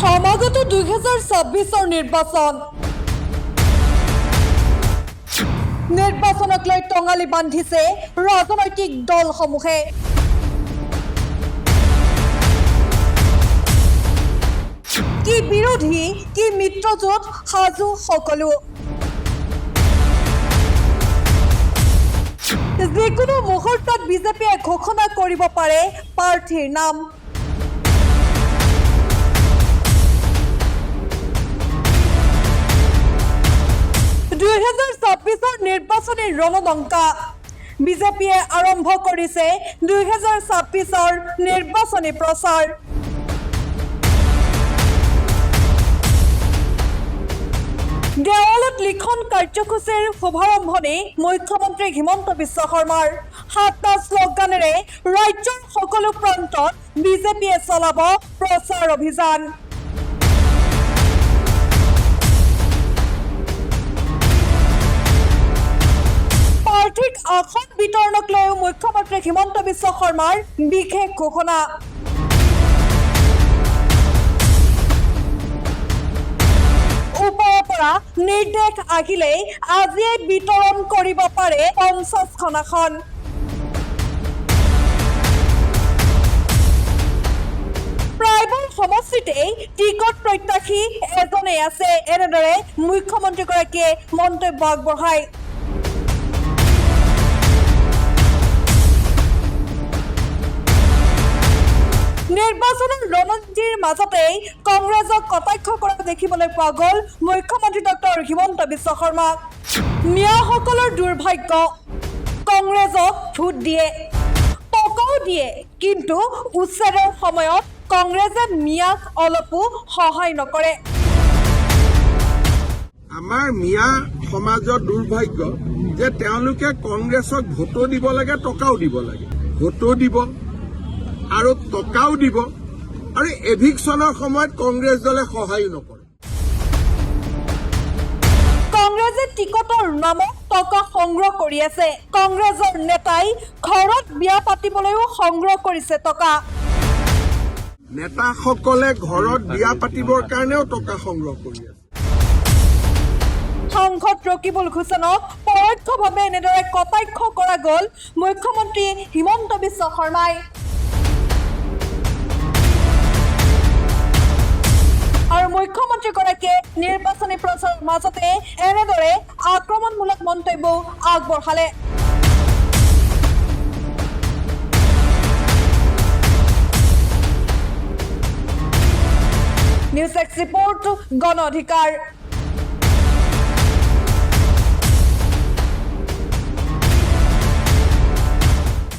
সমাগত 2026ৰ নিৰ্বাচন। নিৰ্বাচনক লৈ টঙালি বান্ধিছে ৰাজনৈতিক দলসমূহে। কি বিৰোধী, কি মিত্ৰজোঁট, সাজু সকলো। যিকোনো মুহূৰ্তত বিজেপিয়ে ঘোষণা কৰিব পাৰে প্ৰাৰ্থীৰ নাম। 2026ৰ নিৰ্বাচনী ৰণদংকা। বিজেপিয়ে আৰম্ভ কৰিছে 2026ৰ নিৰ্বাচনী প্ৰচাৰ। দেৱালত লিখন কাৰ্যসূচীৰ শুভাৰম্ভণি মুখ্যমন্ত্ৰী হিমন্ত বিশ্ব শৰ্মাৰ। 7টা শ্লোগানেৰে ৰাজ্যৰ সকলো প্ৰান্তত বিজেপিয়ে চলাব প্ৰচাৰ অভিযান। প্ৰাৰ্থীক আসন বিতৰণক লৈও মুখ্যমন্ত্ৰী হিমন্ত বিশ্ব শৰ্মাৰ বিশেষ ঘোষণা। ওপৰৰ পৰা নিৰ্দেশ আহিলেই আজিয়ে বিতৰণ কৰিব পাৰে 50খন আসন। প্ৰায়বোৰ সমষ্টিতেই টিকট প্ৰত্যাশী এজনেই আছে, এনেদৰে মুখ্যমন্ত্ৰীগৰাকীয়ে মন্তব্য আগবঢ়ায়। নিৰ্বাচনৰ ৰণনীতিৰ মাজতেই কংগ্ৰেছক কটাক্ষ কৰা দেখিবলৈ পোৱা গ'ল মুখ্যমন্ত্ৰী ডক্টৰ হিমন্ত বিশ্ব শৰ্মাক। মিয়াসকলৰ দুৰ্ভাগ্য, কংগ্ৰেছক ভোট দিয়ে, টকাও দিয়ে, কিন্তু উচ্ছেদৰ সময়ত কংগ্ৰেছে মিয়াক অলপো সহায় নকৰে। আমাৰ মিয়া সমাজৰ দুৰ্ভাগ্য যে তেওঁলোকে কংগ্ৰেছক ভোটো দিব লাগে, টকাও দিব লাগে। ভোটো দিব আৰু টকাও দিব, আৰু এভিকশ্যনৰ সময়ত কংগ্ৰেছ দলে সহায়ো নকৰে। কংগ্ৰেছে টিকটৰ নামত টকা সংগ্ৰহ কৰি আছে। কংগ্ৰেছৰ নেতাই ঘৰত বিয়া পাতিবলৈও সংগ্ৰহ কৰিছে টকা। নেতাসকলে ঘৰত বিয়া পাতিবৰ কাৰণেও টকা সংগ্ৰহ কৰি আছে। সাংসদ ৰকিবুল হুছেইনক পৰোক্ষভাৱে এনেদৰে কটাক্ষ কৰা গ'ল মুখ্যমন্ত্ৰী হিমন্ত বিশ্ব শৰ্মাই। আৰু মুখ্যমন্ত্ৰীগৰাকীয়ে নিৰ্বাচনী প্ৰচাৰৰ মাজতে এনেদৰে আক্ৰমণমূলক মন্তব্য আগবঢ়ালে। নিউজ ডেস্ক ৰিপৰ্ট, গণ অধিকাৰ।